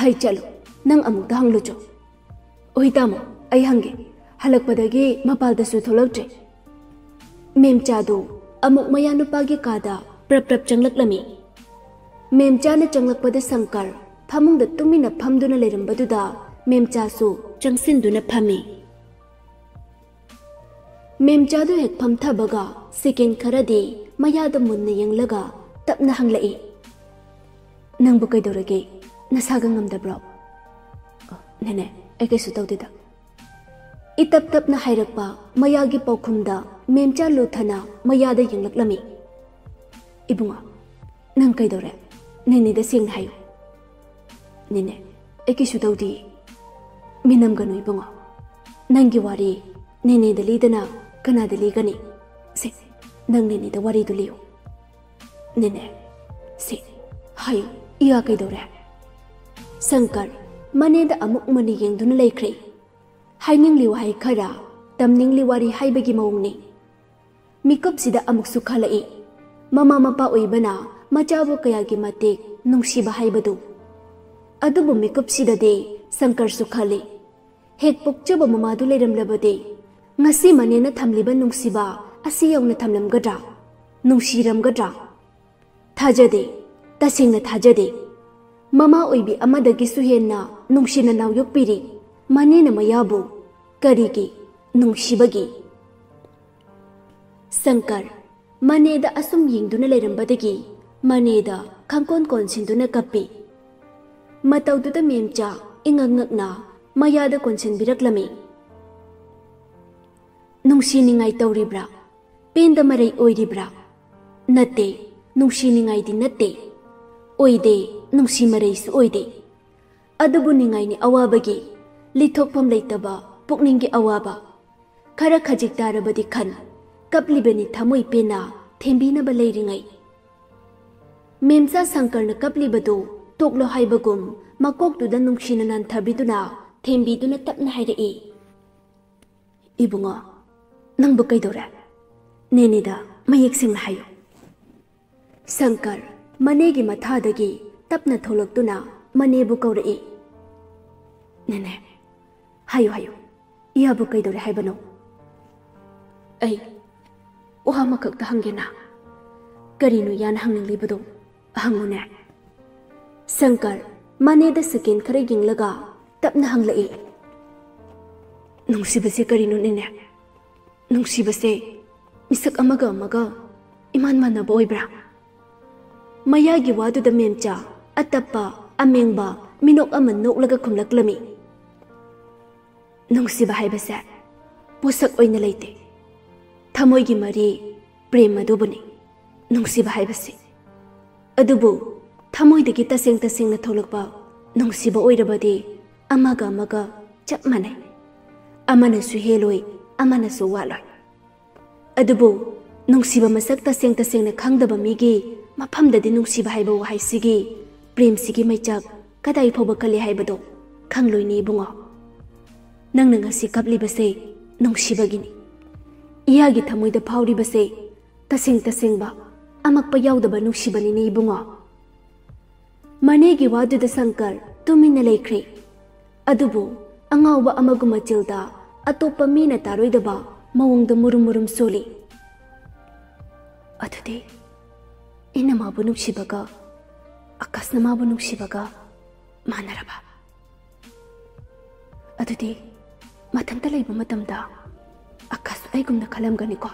"ꯍꯩ, ꯆꯠꯂꯨ, ꯅꯪ ꯑꯃꯨꯛꯇ ꯍꯪꯂꯨꯆꯣ꯫" "ꯍꯣꯏ ꯇꯥꯃꯣ, ꯑꯩ ꯍꯪꯒꯦ꯫" ꯍꯜꯂꯛꯄꯗꯒꯤ ꯃꯄꯥꯜꯗꯁꯨ ꯊꯣꯛꯂꯛꯇ꯭ꯔꯦ꯫ ꯃꯦꯝꯆꯥꯗꯨ ꯑꯃꯨꯛ ꯃꯌꯥꯅꯨꯄꯥꯒꯤ ꯀꯥꯗ ꯄ꯭ꯔꯞ ꯄ꯭ꯔꯞ ꯆꯪꯂꯛꯂꯝꯃꯤ꯫ ꯃꯦꯝꯆꯥꯅ ꯆꯪꯂꯛꯄꯗ ꯁꯪꯀꯔ ꯐꯃꯨꯡꯗ ꯇꯨꯃꯤꯟꯅ ꯐꯝꯗꯨꯅ ꯂꯩꯔꯝꯕꯗꯨꯗ ꯃꯦꯝꯆꯥꯁꯨ ꯆꯪꯁꯤꯟꯗꯨꯅ ꯐꯝꯃꯤ꯫ ꯃꯦꯝꯆꯥꯗꯨ ꯍꯦꯛ ꯐꯝꯊꯕꯒ ꯁꯦꯀꯦꯟ ꯈꯔꯗꯤ ꯃꯌꯥꯗ ꯃꯨꯟꯅ ꯌꯦꯡꯂꯒ ꯇꯞꯅ ꯍꯪꯂꯛꯏ, "ꯅꯪꯕꯨ ꯀꯩꯗꯧꯔꯒꯦ? ꯅꯁꯥꯒ ꯉꯝꯗꯕ꯭ꯔꯣ?" "ꯑ, ꯅꯦꯅꯦ, ꯑꯩ ꯀꯩꯁꯨ ꯇꯧꯗꯦꯗ꯫" ꯏꯇꯞ ꯇꯞꯅ ꯍꯥꯏꯔꯛꯄ ꯃꯌꯥꯒꯤ ꯄꯥꯎꯈꯨꯝꯗ ꯃꯦꯝꯆꯥ ꯂꯨꯊꯅ ꯃꯌꯥꯗ ꯌꯦꯡꯂꯛꯂꯝꯃꯤ꯫ "ꯏꯕꯨꯡꯉꯣ, ꯅꯪ ꯀꯩꯗꯧꯔꯦ? ꯅꯦꯅꯦꯗ ꯁꯦꯡꯅ ꯍꯥꯏꯌꯨ꯫" "ꯅꯦꯅꯦ, ꯑꯩ ꯀꯩꯁꯨ ꯇꯧꯗꯤꯌꯦ꯫" "ꯃꯤꯅꯝꯒꯅꯨ ꯏꯕꯨꯡꯉꯣ꯫ ꯅꯪꯒꯤ ꯋꯥꯔꯤ ꯅꯦꯅꯦꯗ ꯂꯤꯗꯅ ꯀꯅꯥꯗ ꯂꯤꯒꯅꯤ? ꯁꯦ, ꯅꯪ ꯅꯦꯅꯦꯗ ꯋꯥꯔꯤꯗꯨ ꯂꯤꯌꯨ꯫" "ꯅꯦꯅꯦ, ꯁꯦ, ꯍꯥꯏꯌꯨ, ꯏꯌꯥ ꯀꯩꯗꯧꯔꯦ?" ꯁꯪꯀꯔ ꯃꯅꯦꯗ ꯑꯃꯨꯛ ꯃꯨꯟꯅ ꯌꯦꯡꯗꯨꯅ ꯂꯩꯈ꯭ꯔꯦ꯫ ꯍꯥꯏꯅꯤꯡꯂꯤ ꯋꯥꯍꯩ ꯈꯔ, ꯇꯝꯅꯤꯡꯂꯤ ꯋꯥꯔꯤ ꯍꯥꯏꯕꯒꯤ ꯃꯑꯣꯡꯅꯤ꯫ ꯃꯤꯀꯨꯞꯁꯤꯗ ꯑꯃꯨꯛꯁꯨ ꯈꯜꯂꯛꯏ꯫ ꯃꯃꯥ ꯃꯄꯥ ꯑꯣꯏꯕꯅ ꯃꯆꯥꯕꯨ ꯀꯌꯥꯒꯤ ꯃꯇꯤꯛ ꯅꯨꯡꯁꯤꯕ ꯍꯥꯏꯕꯗꯨ꯫ ꯑꯗꯨꯕꯨ ꯃꯤꯀꯨꯞꯁꯤꯗꯗꯤ ꯁꯪꯀꯔꯁꯨ ꯈꯜꯂꯤ, ꯍꯦꯛ ꯄꯣꯛꯆꯕ ꯃꯃꯥꯗꯨ ꯂꯩꯔꯝꯂꯕꯗꯤ ꯉꯁꯤ ꯃꯅꯦꯅ ꯊꯝꯂꯤꯕ ꯅꯨꯡꯁꯤꯕ ꯑꯁꯤ ꯌꯧꯅ ꯊꯝꯂꯝꯒꯗ꯭ꯔꯥ? ꯅꯨꯡꯁꯤꯔꯝꯒꯗ꯭ꯔꯥ? ꯊꯥꯖꯗꯦ, ꯇꯁꯦꯡꯅ ꯊꯥꯖꯗꯦ꯫ ꯃꯃꯥ ꯑꯣꯏꯕꯤ ꯑꯃꯗꯒꯤꯁꯨ ꯍꯦꯟꯅ ꯅꯨꯡꯁꯤꯅ ꯅꯥꯎ ꯌꯣꯛꯄꯤꯔꯤ ꯃꯅꯦꯅ ꯃꯌꯥꯕꯨ꯫ ꯀꯔꯤꯒꯤ? ꯅꯨꯡꯁꯤꯕꯒꯤ꯫ ꯁꯪꯀꯔ ꯃꯅꯦꯗ ꯑꯁꯨꯝ ꯌꯦꯡꯗꯨꯅ ꯂꯩꯔꯝꯕꯗꯒꯤ ꯃꯅꯦꯗ ꯈꯪꯀꯣꯟ ꯀꯣꯟꯁꯤꯟꯗꯨꯅ ꯀꯞꯄꯤ꯫ ꯃꯇꯧꯗꯨꯗ ꯃꯦꯝꯆꯥ ꯏꯉꯛ ꯉꯛꯅ ꯃꯌꯥꯗ ꯀꯣꯟꯁꯤꯟꯕꯤꯔꯛꯂꯝꯃꯤ꯫ ꯅꯨꯡꯁꯤꯅꯤꯡꯉꯥꯏ ꯇꯧꯔꯤꯕ꯭ꯔꯥ? ꯄꯦꯟꯗ ꯃꯔꯩ ꯑꯣꯏꯔꯤꯕ꯭ꯔꯥ? ꯅꯠꯇꯦ, ꯅꯨꯡꯁꯤꯅꯤꯡꯉꯥꯏꯗꯤ ꯅꯠꯇꯦ꯫ ꯑꯣꯏꯗꯦ, ꯅꯨꯡꯁꯤ ꯃꯔꯩꯁꯨ ꯑꯣꯏꯗꯦ꯫ ꯑꯗꯨꯕꯨ ꯅꯤꯡꯉꯥꯏꯅꯤ ꯑꯋꯥꯕꯒꯤ, ꯂꯤꯊꯣꯛꯐꯝ ꯂꯩꯇꯕ ꯄꯨꯛꯅꯤꯡꯒꯤ ꯑꯋꯥꯕ꯫ ꯈꯔ ꯈꯖꯤꯛ ꯇꯥꯔꯕꯗꯤ ꯈꯟ, ꯀꯞꯂꯤꯕꯅꯤ ꯊꯃꯣꯏ ꯄꯦꯟꯅ ꯊꯦꯝꯕꯤꯅꯕ ꯂꯩꯔꯤꯉꯩ꯫ ꯃꯦꯝꯆꯥ ꯁꯪꯀꯔꯅ ꯀꯞꯂꯤꯕꯗꯨ ꯇꯣꯛꯂꯣ ꯍꯥꯏꯕꯒꯨꯝ ꯃꯀꯣꯛꯇꯨꯗ ꯅꯨꯡꯁꯤꯅ ꯅꯥꯟꯊꯕꯤꯗꯨꯅ ꯊꯦꯝꯕꯤꯗꯨꯅ ꯇꯞꯅ ꯍꯥꯏꯔꯛꯏ, "ꯏꯕꯨꯡꯉꯣ, ꯅꯪꯕꯨ ꯀꯩꯗꯧꯔꯦ? ꯅꯦꯅꯦꯗ ꯃꯌꯦꯛ ꯁꯦꯡꯅ ꯍꯥꯏꯌꯨ꯫" ꯁꯪꯀꯔ ꯃꯅꯦꯒꯤ ꯃꯊꯥꯗꯒꯤ ꯇꯞꯅ ꯊꯣꯛꯂꯛꯇꯨꯅ ꯃꯅꯦꯕꯨ ꯀꯧꯔꯛꯏ, "ꯅꯦꯅꯦ, ꯍꯥꯏꯌꯨ, ꯍꯥꯏꯌꯨ, ꯏꯌꯥꯕꯨ ꯀꯩꯗꯧꯔꯦ ꯍꯥꯏꯕꯅꯣ?" "ꯑꯩ ꯋꯥ ꯑꯃꯈꯛꯇ ꯍꯪꯒꯦꯅ꯫" "ꯀꯔꯤꯅꯣ ꯏꯌꯥꯅ ꯍꯪꯅꯤꯡꯂꯤꯕꯗꯣ? ꯍꯪꯉꯨꯅꯦ꯫" ꯁꯪꯀꯔ ꯃꯅꯦꯗ ꯁꯦꯀꯦꯟ ꯈꯔ ꯌꯦꯡꯂꯒ ꯇꯞꯅ ꯍꯪꯂꯛꯏ, "ꯅꯨꯡꯁꯤꯕꯁꯦ ꯀꯔꯤꯅꯣꯅꯦꯅꯦ? ꯅꯨꯡꯁꯤꯕꯁꯦ ꯃꯤꯁꯛ ꯑꯃꯒ ꯑꯃꯒ ꯏꯃꯥꯟ ꯃꯥꯟꯅꯕ ꯑꯣꯏꯕ꯭ꯔꯥ?" ꯃꯌꯥꯒꯤ ꯋꯥꯗꯨꯗ ꯃꯦꯝꯆꯥ ꯑꯇꯞꯄ, ꯑꯃꯦꯡꯕ ꯃꯤꯅꯣꯛ ꯑꯃ ꯅꯣꯛꯂꯒ ꯈꯨꯝꯂꯛꯂꯝꯃꯤ, "ꯅꯨꯡꯁꯤꯕ ꯍꯥꯏꯕꯁꯦ ꯄꯣꯠꯁꯛ ꯑꯣꯏꯅ ꯂꯩꯇꯦ꯫ ꯊꯃꯣꯏꯒꯤ ꯃꯔꯤ ꯄ꯭ꯔꯦꯝ ꯑꯗꯨꯕꯨꯅꯤ ꯅꯨꯡꯁꯤꯕ ꯍꯥꯏꯕꯁꯤ꯫ ꯑꯗꯨꯕꯨ ꯊꯃꯣꯏꯗꯒꯤ ꯇꯁꯦꯡ ꯇꯁꯦꯡꯅ ꯊꯣꯛꯂꯛꯄ ꯅꯨꯡꯁꯤꯕ ꯑꯣꯏꯔꯕꯗꯤ ꯑꯃꯒ ꯑꯃꯒ ꯆꯞ ꯃꯥꯟꯅꯩ꯫ ꯑꯃꯅꯁꯨ ꯍꯦꯜꯂꯣꯏ, ꯑꯃꯅꯁꯨ ꯋꯥꯠꯂꯣꯏ꯫ ꯑꯗꯨꯕꯨ ꯅꯨꯡꯁꯤꯕ ꯃꯁꯛ ꯇꯁꯦꯡ ꯇꯁꯦꯡꯅ ꯈꯪꯗꯕ ꯃꯤꯒꯤ ꯃꯐꯝꯗꯗꯤ ꯅꯨꯡꯁꯤꯕ ꯍꯥꯏꯕ ꯋꯥꯍꯩꯁꯤꯒꯤ, ꯄ꯭ꯔꯦꯝꯁꯤꯒꯤ ꯃꯩꯆꯥꯛ ꯀꯗꯥꯏ ꯐꯥꯎꯕ ꯀꯜꯂꯤ ꯍꯥꯏꯕꯗꯣ ꯈꯪꯂꯣꯏꯅꯦ ꯏꯕꯨꯡꯉꯣ꯫ ꯅꯪꯅ ꯉꯁꯤ ꯀꯞꯂꯤꯕꯁꯦ ꯅꯨꯡꯁꯤꯕꯒꯤꯅꯤ꯫ ꯏꯌꯥꯒꯤ ꯊꯃꯣꯏꯗ ꯐꯥꯎꯔꯤꯕꯁꯦ ꯇꯁꯦꯡ ꯇꯁꯦꯡꯕ, ꯑꯃꯛꯄ ꯌꯥꯎꯗꯕ ꯅꯨꯡꯁꯤꯕꯅꯤꯅꯦ ꯏꯕꯨꯡꯉꯣ꯫" ꯃꯅꯦꯒꯤ ꯋꯥꯗꯨꯗ ꯁꯪꯀꯔ ꯇꯨꯃꯤꯟꯅ ꯂꯩꯈ꯭ꯔꯦ꯫ ꯑꯗꯨꯕꯨ ꯑꯉꯥꯎꯕ ꯑꯃꯒꯨꯝ ꯃꯆꯤꯜꯗ ꯑꯇꯣꯞꯄ ꯃꯤꯅ ꯇꯥꯔꯣꯏꯗꯕ ꯃꯑꯣꯡꯗ ꯃꯨꯔꯨꯝ ꯃꯨꯔꯨꯝ ꯁꯣꯜꯂꯤ꯫ "ꯑꯗꯨꯗꯤ ꯑꯩꯅ ꯃꯥꯕꯨ ꯅꯨꯡꯁꯤꯕꯒ ꯑꯀꯥꯁꯅ ꯃꯥꯕꯨ ꯅꯨꯡꯁꯤꯕꯒ ꯃꯥꯟꯅꯔꯕ? ꯑꯗꯨꯗꯤ ꯃꯊꯟꯇ ꯂꯩꯕ ꯃꯇꯝꯗ ꯑꯀꯥꯁꯁꯨ ꯑꯩꯒꯨꯝꯅ ꯈꯜꯂꯝꯒꯅꯤꯀꯣ?"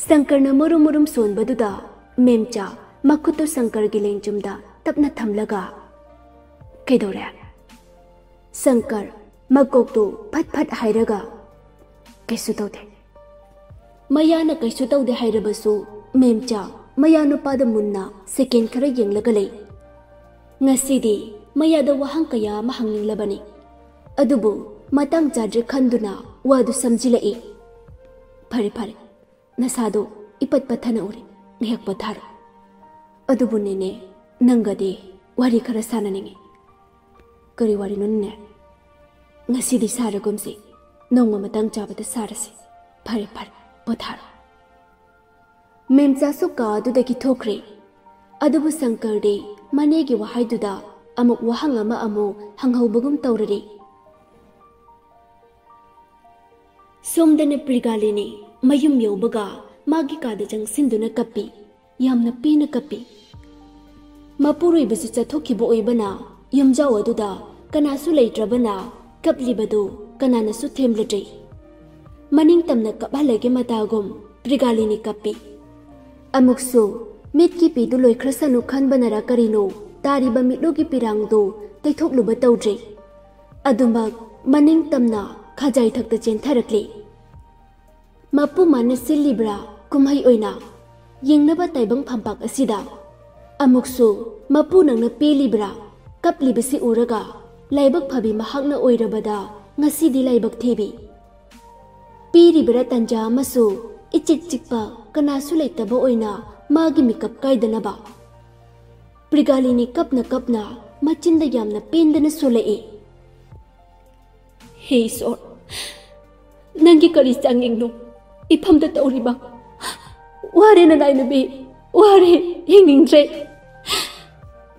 ꯁꯪꯀꯔꯅ ꯃꯨꯔꯨꯝ ꯃꯨꯔꯨꯝ ꯁꯣꯟꯕꯗꯨꯗ ꯃꯦꯝꯆꯥ ꯃꯈꯨꯠꯇꯨ ꯁꯪꯀꯔꯒꯤ ꯂꯦꯡꯖꯨꯝꯗ ꯇꯞꯅ ꯊꯝꯂꯒ, "ꯀꯩꯗꯧꯔꯦ?" ꯁꯪꯀꯔ ꯃꯀꯣꯛꯇꯨ ꯐꯠ ꯐꯠ ꯍꯥꯏꯔꯒ, "ꯀꯩꯁꯨ ꯇꯧꯗꯦ꯫" ꯃꯌꯥꯅ ꯀꯩꯁꯨ ꯇꯧꯗꯦ ꯍꯥꯏꯔꯕꯁꯨ, ꯃꯦꯝꯆꯥ ꯃꯌꯥ ꯅꯨꯄꯥꯗ ꯃꯨꯟꯅ ꯁꯦꯀꯦꯟ ꯈꯔ ꯌꯦꯡꯂꯒ ꯂꯩ꯫ ꯉꯁꯤꯗꯤ ꯃꯌꯥꯗ ꯋꯥꯍꯪ ꯀꯌꯥ ꯑꯃ ꯍꯪꯅꯤꯡꯂꯕꯅꯤ, ꯑꯗꯨꯕꯨ ꯃꯇꯥꯡ ꯆꯥꯗ꯭ꯔꯦ ꯈꯟꯗꯨꯅ ꯋꯥꯗꯨ ꯁꯝꯖꯤꯜꯂꯛꯏ꯫ "ꯐꯔꯦ, ꯐꯔꯦ, ꯅꯁꯥꯗꯣ ꯏꯄꯠ ꯄꯠꯊꯅ ꯎꯔꯦ, ꯉꯥꯏꯍꯥꯛ ꯄꯣꯊꯥꯔꯣ꯫ ꯑꯗꯨꯕꯨ ꯅꯦꯅꯦ, ꯅꯪꯒꯗꯤ ꯋꯥꯔꯤ ꯈꯔ ꯁꯥꯟꯅꯅꯤꯡꯉꯤ꯫" "ꯀꯔꯤ ꯋꯥꯔꯤꯅꯣ ꯅꯦꯅꯦ?" "ꯉꯁꯤꯗꯤ ꯁꯥꯔꯒꯨꯝꯁꯤ, ꯅꯣꯡꯃ ꯃꯇꯥꯡ ꯆꯥꯕꯗ ꯁꯥꯔꯁꯤ꯫" "ꯐꯔꯦ, ꯐꯔꯦ, ꯄꯣꯊꯥꯔꯣ꯫" ꯃꯦꯝꯆꯥꯁꯨ ꯀꯥ ꯑꯗꯨꯗꯒꯤ ꯊꯣꯛꯈ꯭ꯔꯦ꯫ ꯑꯗꯨꯕꯨ ꯁꯪꯀꯔꯗꯤ ꯃꯅꯦꯒꯤ ꯋꯥꯍꯩꯗꯨꯗ ꯑꯃꯨꯛ ꯋꯥꯍꯪ ꯑꯃ ꯑꯃꯨꯛ ꯍꯪꯍꯧꯕꯒꯨꯝ ꯇꯧꯔꯔꯤ꯫ ꯁꯣꯝꯗꯅ ꯄ꯭ꯔꯤꯒꯥꯂꯤꯅꯤ ꯃꯌꯨꯝ ꯌꯧꯕꯒ ꯃꯥꯒꯤ ꯀꯥꯗ ꯆꯪꯁꯤꯟꯗꯨꯅ ꯀꯞꯄꯤ꯫ ꯌꯥꯝꯅ ꯄꯦꯟꯅ ꯀꯞꯄꯤ꯫ ꯃꯄꯨꯔꯣꯏꯕꯁꯨ ꯆꯠꯊꯣꯛꯈꯤꯕ ꯑꯣꯏꯕꯅ ꯌꯨꯝꯖꯥꯎ ꯑꯗꯨꯗ ꯀꯅꯥꯁꯨ ꯂꯩꯇ꯭ꯔꯕꯅ ꯀꯞꯂꯤꯕꯗꯨ ꯀꯅꯥꯅꯁꯨ ꯊꯦꯝꯂꯨꯗ꯭ꯔꯦ꯫ ꯃꯅꯤꯡ ꯇꯝꯅ ꯀꯞꯍꯜꯂꯒꯦ ꯃꯇꯥꯒꯨꯝ ꯄ꯭ꯔꯤꯒꯥꯂꯤꯅꯤ ꯀꯞꯄꯤ꯫ ꯑꯃꯨꯛꯁꯨ ꯃꯤꯠꯀꯤ ꯄꯤꯗꯨ ꯂꯣꯏꯈ꯭ꯔꯁꯅꯨ ꯈꯟꯕꯅꯔ ꯀꯔꯤꯅꯣ, ꯇꯥꯔꯤꯕ ꯃꯤꯠꯂꯨꯒꯤ ꯄꯤꯔꯥꯡꯗꯨ ꯇꯩꯊꯣꯛꯂꯨꯕ ꯇꯧꯗ꯭ꯔꯦ꯫ ꯑꯗꯨꯃꯛ ꯃꯅꯤꯡ ꯇꯝꯅ ꯈꯖꯥꯏꯊꯛꯇ ꯆꯦꯟꯊꯔꯛꯂꯤ꯫ ꯃꯄꯨ ꯃꯥꯅ ꯁꯤꯜꯂꯤꯕ꯭ꯔꯥ ꯀꯨꯝꯍꯩ ꯑꯣꯏꯅ ꯌꯦꯡꯅꯕ ꯇꯥꯏꯕꯪ ꯐꯝꯄꯥꯛ ꯑꯁꯤꯗ? ꯑꯃꯨꯛꯁꯨ ꯃꯄꯨ ꯅꯪꯅ ꯄꯦꯜꯂꯤꯕ꯭ꯔꯥ? ꯀꯞꯂꯤꯕꯁꯤ ꯎꯔꯒ ꯂꯥꯏꯕꯛ ꯐꯕꯤ ꯃꯍꯥꯛꯅ ꯑꯣꯏꯔꯕꯗ ꯉꯁꯤꯗꯤ ꯂꯥꯏꯕꯛ ꯊꯤꯕꯤ꯫ ꯄꯤꯔꯤꯕ꯭ꯔꯥ ꯇꯟꯖꯥ ꯑꯃꯁꯨ ꯏꯆꯤꯛ ꯆꯤꯛꯄ ꯀꯅꯥꯁꯨ ꯂꯩꯇꯕ ꯑꯣꯏꯅ ꯃꯥꯒꯤ ꯃꯤꯀꯞ ꯀꯥꯏꯗꯅꯕ꯫ ꯄ꯭ꯔꯤꯒꯥꯂꯤꯅꯤ ꯀꯞꯅ ꯀꯞꯅ ꯃꯆꯤꯟꯗ ꯌꯥꯝꯅ ꯄꯦꯟꯗꯅ ꯁꯣꯜꯂꯛꯏ꯫ ꯍꯦ ꯏꯁꯣꯔ, ꯅꯪꯒꯤ ꯀꯔꯤ ꯆꯥꯡꯌꯦꯡꯅꯣ ꯏꯐꯝꯗ ꯇꯧꯔꯤꯕ? ꯋꯥꯔꯦ ꯅꯅꯥꯏꯅꯨꯕꯤ, ꯋꯥꯔꯦ, ꯍꯤꯡꯅꯤꯡꯗ꯭ꯔꯦ꯫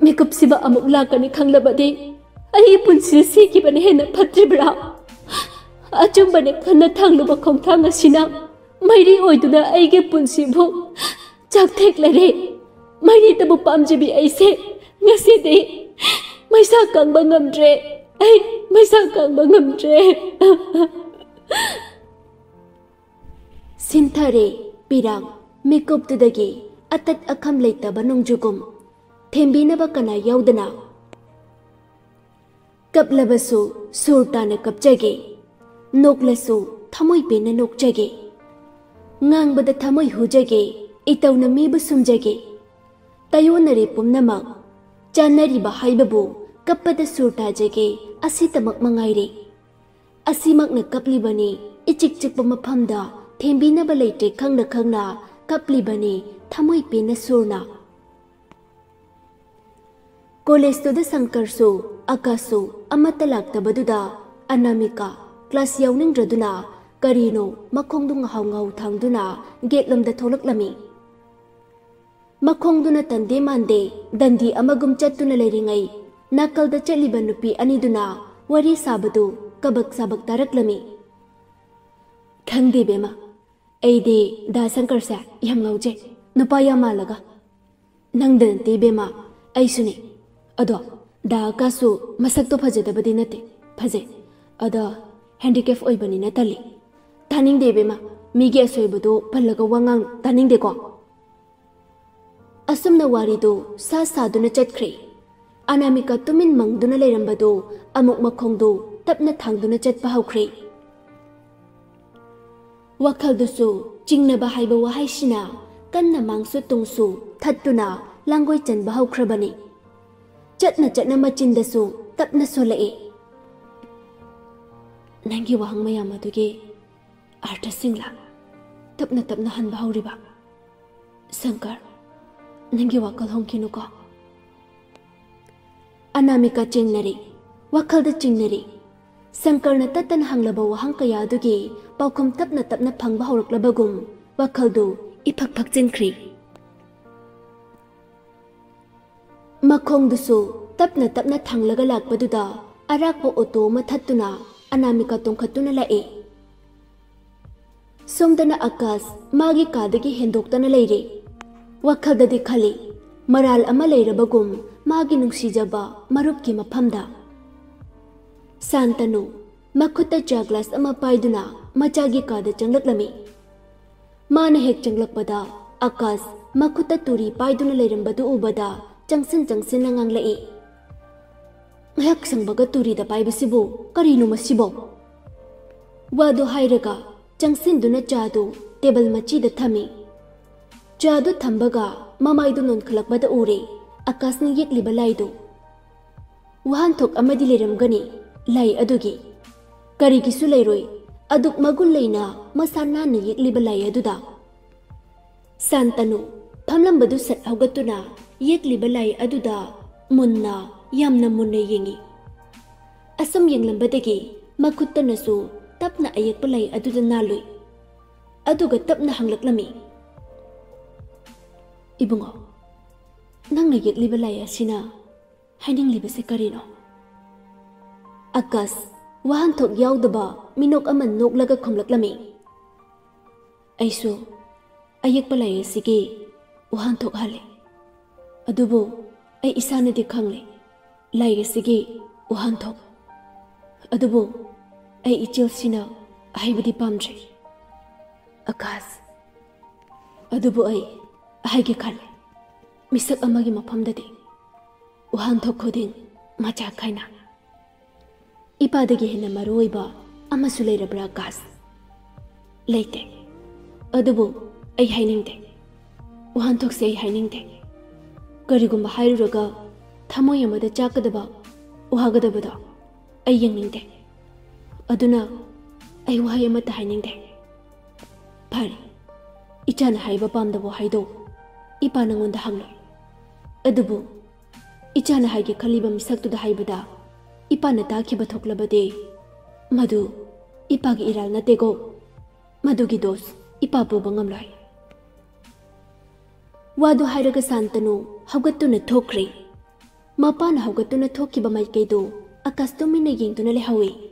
ꯃꯤꯀꯨꯞꯁꯤꯕ ꯑꯃꯨꯛ ꯂꯥꯛꯀꯅꯤ ꯈꯪꯂꯕꯗꯤ ꯑꯩꯒꯤ ꯄꯨꯟꯁꯤ ꯁꯤꯈꯤꯕꯅ ꯍꯦꯟꯅ ꯐꯠꯇ꯭ꯔꯤꯕ꯭ꯔꯥ? ꯑꯆꯨꯝꯕꯅꯦ ꯈꯟꯅ ꯊꯥꯡꯂꯨꯕ ꯈꯣꯡꯊꯥꯡ ꯑꯁꯤꯅ ꯃꯩꯔꯤ ꯑꯣꯏꯗꯨꯅ ꯑꯩꯒꯤ ꯄꯨꯟꯁꯤꯕꯨ ꯆꯥꯛꯊꯦꯛꯂꯔꯦ꯫ ꯃꯩꯔꯤꯗꯕꯨ ꯄꯥꯝꯖꯕꯤ ꯑꯩꯁꯦ ꯉꯁꯤꯗꯤ ꯃꯩꯁꯥ ꯀꯪꯕ ꯉꯝꯗ꯭ꯔꯦ꯫ ꯑꯩ ꯃꯩꯁꯥ ꯀꯪꯕ ꯉꯝꯗ꯭ꯔꯦ꯫ ꯁꯤꯟꯊꯔꯦ ꯄꯤꯔꯥꯡ ꯃꯤꯀꯨꯞꯇꯨꯗꯒꯤ ꯑꯇꯠ ꯑꯈꯝ ꯂꯩꯇꯕ ꯅꯣꯡꯖꯨꯒꯨꯝ꯫ ꯊꯦꯝꯕꯤꯅꯕ ꯀꯅꯥ ꯌꯥꯎꯗꯅ? ꯀꯞꯂꯕꯁꯨ ꯁꯨꯔ ꯇꯥꯅ ꯀꯞꯆꯒꯦ, ꯅꯣꯛꯂꯁꯨ ꯊꯃꯣꯏ ꯄꯦꯟꯅ ꯅꯣꯛꯆꯒꯦ꯫ ꯉꯥꯡꯕꯗ ꯊꯃꯣꯏ ꯍꯨꯖꯒꯦ, ꯏꯇꯧꯅ ꯃꯤꯕꯨ ꯁꯨꯝꯖꯒꯦ꯫ ꯇꯥꯌꯣꯟꯅꯔꯦ ꯄꯨꯝꯅꯃꯛ, ꯆꯥꯟꯅꯔꯤꯕ ꯍꯥꯏꯕꯕꯨ ꯀꯞꯄꯗ ꯁꯨꯔ ꯇꯥꯖꯒꯦ, ꯑꯁꯤꯇꯃꯛ ꯃꯉꯥꯏꯔꯦ꯫ ꯑꯁꯤꯃꯛꯅ ꯀꯞꯂꯤꯕꯅꯤ, ꯏꯆꯤꯛ ꯆꯤꯛꯄ ꯃꯐꯝꯗ ꯊꯦꯝꯕꯤꯅꯕ ꯂꯩꯇ꯭ꯔꯦ ꯈꯪꯅ ꯈꯪꯅ ꯀꯞꯂꯤꯕꯅꯤ, ꯊꯃꯣꯏ ꯄꯦꯟꯅ ꯁꯨꯔꯅ꯫ ꯀꯣꯂꯦꯖꯇꯨꯗ ꯁꯪꯀꯔꯁꯨ ꯑꯀꯥꯁꯁꯨ ꯑꯃꯠꯇ ꯂꯥꯛꯇꯕꯗꯨꯗ ꯑꯅꯥꯃꯤꯀꯥ ꯀ꯭ꯂꯥꯁ ꯌꯥꯎꯅꯤꯡꯗ꯭ꯔꯗꯨꯅ ꯀꯔꯤꯅꯣ ꯃꯈꯣꯡꯗꯨ ꯉꯥꯍꯥꯎ ꯉꯥꯍꯥꯎ ꯊꯥꯡꯗꯨꯅ ꯒꯦꯠꯂꯣꯝꯗ ꯊꯣꯛꯂꯛꯂꯝꯃꯤ꯫ ꯃꯈꯣꯡꯗꯨꯅ ꯇꯟꯗꯦ ꯃꯥꯟꯗꯦ ꯗꯟꯗꯤ ꯑꯃꯒꯨꯝ ꯆꯠꯇꯨꯅ ꯂꯩꯔꯤꯉꯩ ꯅꯥꯀꯜꯗ ꯆꯠꯂꯤꯕ ꯅꯨꯄꯤ ꯑꯅꯤꯗꯨꯅ ꯋꯥꯔꯤ ꯁꯥꯕꯗꯨ ꯀꯕꯛ ꯁꯥꯕꯛ ꯇꯥꯔꯛꯂꯝꯃꯤ꯫ "ꯈꯪꯗꯦ ꯕꯦꯝꯃ, ꯑꯩꯗꯤ ꯗꯥ ꯁꯪꯀꯔꯁꯦ ꯌꯥꯝ ꯉꯥꯎꯖꯩ, ꯅꯨꯄꯥ ꯌꯥꯝ ꯃꯥꯜꯂꯒ꯫" "ꯅꯪꯗ ꯅꯠꯇꯦ ꯏꯕꯦꯝꯃ, ꯑꯩꯁꯨꯅꯦ꯫ ꯑꯗꯣ ꯗꯥ ꯑꯀꯥꯁꯁꯨ ꯃꯁꯛꯇꯣ ꯐꯖꯗꯕꯗꯤ ꯅꯠꯇꯦ, ꯐꯖꯩ꯫ ꯑꯗꯣ ꯍꯦꯟꯗꯤꯀꯦꯞ ꯑꯣꯏꯕꯅꯤꯅ ꯇꯜꯂꯤ꯫ ꯇꯥꯅꯤꯡꯗꯦ ꯏꯕꯦꯝꯃ, ꯃꯤꯒꯤ ꯑꯁꯣꯏꯕꯗꯣ ꯄꯜꯂꯒ ꯋꯥ ꯉꯥꯡ ꯇꯥꯅꯤꯡꯗꯦꯀꯣ꯫" ꯑꯁꯨꯝꯅ ꯋꯥꯔꯤꯗꯨ ꯁꯥ ꯁꯥꯗꯨꯅ ꯆꯠꯈ꯭ꯔꯦ꯫ ꯑꯅꯥꯃꯤꯀꯥ ꯇꯨꯃꯤꯟ ꯃꯪꯗꯨꯅ ꯂꯩꯔꯝꯕꯗꯨ ꯑꯃꯨꯛ ꯃꯈꯣꯡꯗꯨ ꯇꯞꯅ ꯊꯥꯡꯗꯨꯅ ꯆꯠꯄ ꯍꯧꯈ꯭ꯔꯦ꯫ ꯋꯥꯈꯜꯗꯨꯁꯨ ꯆꯤꯡꯅꯕ ꯍꯥꯏꯕ ꯋꯥꯍꯩꯁꯤꯅ ꯀꯟꯅ ꯃꯥꯡꯁꯨ ꯇꯨꯡꯁꯨ ꯊꯠꯇꯨꯅ ꯂꯥꯡꯒꯣꯏ ꯆꯟꯕ ꯍꯧꯈ꯭ꯔꯕꯅꯤ꯫ ꯆꯠꯅ ꯆꯠꯅ ꯃꯆꯤꯟꯗꯁꯨ ꯇꯞꯅ ꯁꯣꯜꯂꯛꯏ꯫ "ꯅꯪꯒꯤ ꯋꯥꯍꯪ ꯃꯌꯥꯝ ꯑꯗꯨꯒꯤ ꯑꯥꯔꯊꯁꯤꯡꯂꯥ ꯇꯞꯅ ꯇꯞꯅ ꯍꯟꯕ ꯍꯧꯔꯤꯕ? ꯁꯪꯀꯔ, ꯅꯪꯒꯤ ꯋꯥꯈꯜ ꯍꯣꯡꯈꯤꯅꯨꯀꯣ꯫" ꯑꯅꯥꯃꯤꯀꯥ ꯆꯤꯡꯅꯔꯤ, ꯋꯥꯈꯜꯗ ꯆꯤꯡꯅꯔꯤ꯫ ꯁꯪꯀꯔꯅ ꯇꯠꯇꯅ ꯍꯪꯂꯕ ꯋꯥꯍꯪ ꯀꯌꯥ ꯑꯗꯨꯒꯤ ꯄꯥꯎꯈꯨꯝ ꯇꯞꯅ ꯇꯞꯅ ꯐꯪꯕ ꯍꯧꯔꯛꯂꯕꯒꯨꯝ ꯋꯥꯈꯜꯗꯨ ꯏꯐꯛ ꯐꯛꯆꯤꯟꯈ꯭ꯔꯤ꯫ ꯃꯈꯣꯡꯗꯨꯁꯨ ꯇꯞꯅ ꯇꯞꯅ ꯊꯥꯡꯂꯒ ꯂꯥꯛꯄꯗꯨꯗ ꯑꯔꯥꯛꯄ ꯑꯣꯇꯣ ꯑꯃ ꯊꯠꯇꯨꯅ ꯑꯅꯥꯃꯤꯀꯥ ꯇꯣꯡꯈꯠꯇꯨꯅ ꯂꯥꯛꯏ꯫ ꯁꯣꯝꯗꯅ ꯑꯀꯥꯁ ꯃꯥꯒꯤ ꯀꯥꯗꯒꯤ ꯍꯦꯟꯗꯣꯛꯇꯅ ꯂꯩꯔꯦ꯫ ꯋꯥꯈꯜꯗꯗꯤ ꯈꯜꯂꯤ, ꯃꯔꯥꯜ ꯑꯃ ꯂꯩꯔꯕꯒꯨꯝ ꯃꯥꯒꯤ ꯅꯨꯡꯁꯤꯖꯕ ꯃꯔꯨꯞꯀꯤ ꯃꯐꯝꯗ꯫ ꯁꯥꯟꯇꯅꯨ ꯃꯈꯨꯠꯇ ꯆꯥ ꯒ꯭ꯂꯥꯁ ꯑꯃ ꯄꯥꯏꯗꯨꯅ ꯃꯆꯥꯒꯤ ꯀꯥꯗ ꯆꯪꯂꯛꯂꯝꯃꯤ꯫ ꯃꯥꯅ ꯍꯦꯛ ꯆꯪꯂꯛꯄꯗ ꯑꯀꯥꯁ ꯃꯈꯨꯠꯇ ꯇꯨꯔꯤ ꯄꯥꯏꯗꯨꯅ ꯂꯩꯔꯝꯕꯗꯨ ꯎꯕꯗ ꯆꯪꯁꯤꯟ ꯆꯪꯁꯤꯟꯅ ꯉꯥꯡꯂꯛꯏ, "ꯉꯥꯏꯍꯥꯛ ꯁꯪꯕꯒ ꯇꯨꯔꯤꯗ ꯄꯥꯏꯕꯁꯤꯕꯨ ꯀꯔꯤꯅꯣ ꯃꯁꯤꯕꯣ?" ꯋꯥꯗꯨ ꯍꯥꯏꯔꯒ ꯆꯪꯁꯤꯟꯗꯨꯅ ꯆꯥꯗꯨ ꯇꯦꯕꯜ ꯃꯆꯤꯗ ꯊꯝꯃꯤ꯫ ꯆꯥꯗꯨ ꯊꯝꯕꯒ ꯃꯃꯥꯏꯗꯨ ꯅꯣꯟꯈꯠꯂꯛꯄꯗ ꯎꯔꯦ ꯑꯀꯥꯁꯅ ꯌꯦꯛꯂꯤꯕ ꯂꯥꯏꯗꯨ꯫ ꯋꯥꯍꯟꯊꯣꯛ ꯑꯃꯗꯤ ꯂꯩꯔꯝꯒꯅꯤ ꯂꯥꯏ ꯑꯗꯨꯒꯤ꯫ ꯀꯔꯤꯒꯤꯁꯨ ꯂꯩꯔꯣꯏ, ꯑꯗꯨꯛ ꯃꯒꯨꯟ ꯂꯩꯅ ꯃꯁꯥ ꯅꯥꯟꯅ ꯌꯦꯛꯂꯤꯕ ꯂꯥꯏ ꯑꯗꯨꯗ꯫ ꯁꯥꯟꯇꯅꯨ ꯐꯝꯂꯝꯕꯗꯨ ꯁꯠ ꯍꯧꯒꯠꯇꯨꯅ ꯌꯦꯛꯂꯤꯕ ꯂꯥꯏ ꯑꯗꯨꯗ ꯃꯨꯟꯅ, ꯌꯥꯝꯅ ꯃꯨꯟꯅ ꯌꯦꯡꯉꯤ꯫ ꯑꯁꯨꯝ ꯌꯦꯡꯂꯝꯕꯗꯒꯤ ꯃꯈꯨꯠꯇꯅꯁꯨ ꯇꯞꯅ ꯑꯌꯦꯛꯄ ꯂꯥꯏ ꯑꯗꯨꯗ ꯅꯥꯜꯂꯨꯏ꯫ ꯑꯗꯨꯒ ꯇꯞꯅ ꯍꯪꯂꯛꯂꯝꯃꯤ, "ꯏꯕꯨꯡꯉꯣ, ꯅꯪꯅ ꯌꯦꯛꯂꯤꯕ ꯂꯥꯏ ꯑꯁꯤꯅ ꯍꯥꯏꯅꯤꯡꯂꯤꯕꯁꯤ ꯀꯔꯤꯅꯣ?" ꯑꯀꯥꯁ ꯋꯥꯍꯟꯊꯣꯛ ꯌꯥꯎꯗꯕ ꯃꯤꯅꯣꯛ ꯑꯃ ꯅꯣꯛꯂꯒ ꯈꯨꯝꯂꯛꯂꯝꯃꯤ, "ꯑꯩꯁꯨ ꯑꯌꯦꯛꯄ ꯂꯥꯏ ꯑꯁꯤꯒꯤ ꯋꯥꯍꯟꯊꯣꯛ ꯍꯜꯂꯤ꯫ ꯑꯗꯨꯕꯨ ꯑꯩ ꯏꯁꯥꯅꯗꯤ ꯈꯪꯂꯦ ꯂꯥꯏ ꯑꯁꯤꯒꯤ ꯋꯥꯍꯟꯊꯣꯛ꯫ ꯑꯗꯨꯕꯨ ꯑꯩ ꯏꯆꯦꯜꯁꯤꯅ ꯍꯥꯏꯕꯗꯤ ꯄꯥꯝꯗ꯭ꯔꯦ ꯑꯀꯥꯁ꯫ ꯑꯗꯨꯕꯨ ꯑꯩ ꯍꯥꯏꯒꯦ ꯈꯜꯂꯦ, ꯃꯤꯁꯛ ꯑꯃꯒꯤ ꯃꯐꯝꯗꯗꯤ ꯋꯥꯍꯟꯊꯣꯛ ꯈꯨꯗꯤꯡ ꯃꯆꯥꯛ ꯈꯥꯏꯅ꯫ ꯏꯄꯥꯗꯒꯤ ꯍꯦꯟꯅ ꯃꯔꯨ ꯑꯣꯏꯕ ꯑꯃꯁꯨ ꯂꯩꯔꯕ꯭ꯔꯥ ꯑꯀꯥꯁ?" "ꯂꯩꯇꯦ꯫ ꯑꯗꯨꯕꯨ ꯑꯩ ꯍꯥꯏꯅꯤꯡꯗꯦ꯫ ꯋꯥꯍꯟꯊꯣꯛꯁꯦ ꯑꯩ ꯍꯥꯏꯅꯤꯡꯗꯦ꯫ ꯀꯔꯤꯒꯨꯝꯕ ꯍꯥꯏꯔꯨꯔꯒ ꯊꯃꯣꯏ ꯑꯃꯗ ꯆꯥꯛꯀꯗꯕ, ꯋꯥꯒꯗꯕꯗꯣ ꯑꯩ ꯌꯦꯡꯅꯤꯡꯗꯦ꯫ ꯑꯗꯨꯅ ꯑꯩ ꯋꯥꯍꯩ ꯑꯃꯠꯇ ꯍꯥꯏꯅꯤꯡꯗꯦ꯫ ꯐꯔꯦ, ꯏꯆꯥꯅ ꯍꯥꯏꯕ ꯄꯥꯝꯗꯕ ꯋꯥꯍꯩꯗꯣ ꯏꯄꯥ ꯅꯉꯣꯟꯗ ꯍꯪꯂꯣꯏ꯫ ꯑꯗꯨꯕꯨ ꯏꯆꯥꯅ ꯍꯥꯏꯒꯦ ꯈꯜꯂꯤꯕ ꯃꯤꯁꯛꯇꯨꯗ ꯍꯥꯏꯕꯗ ꯏꯄꯥꯅ ꯇꯥꯈꯤꯕ ꯊꯣꯛꯂꯕꯗꯤ ꯃꯗꯨ ꯏꯄꯥꯒꯤ ꯏꯔꯥꯜ ꯅꯠꯇꯦꯀꯣ꯫ ꯃꯗꯨꯒꯤ ꯗꯣꯁ ꯏꯄꯥ ꯄꯨꯕ ꯉꯝꯂꯣꯏ꯫" ꯋꯥꯗꯨ ꯍꯥꯏꯔꯒ ꯁꯥꯟꯇꯅꯨ ꯍꯧꯒꯠꯇꯨꯅ ꯊꯣꯛꯈ꯭ꯔꯦ꯫ ꯃꯄꯥꯅ ꯍꯧꯒꯠꯇꯨꯅ ꯊꯣꯛꯈꯤꯕ ꯃꯥꯏꯀꯩꯗꯨ ꯑꯀꯥꯁ ꯇꯨꯃꯤꯟꯅ ꯌꯦꯡꯗꯨꯅ ꯂꯩꯍꯧꯏ꯫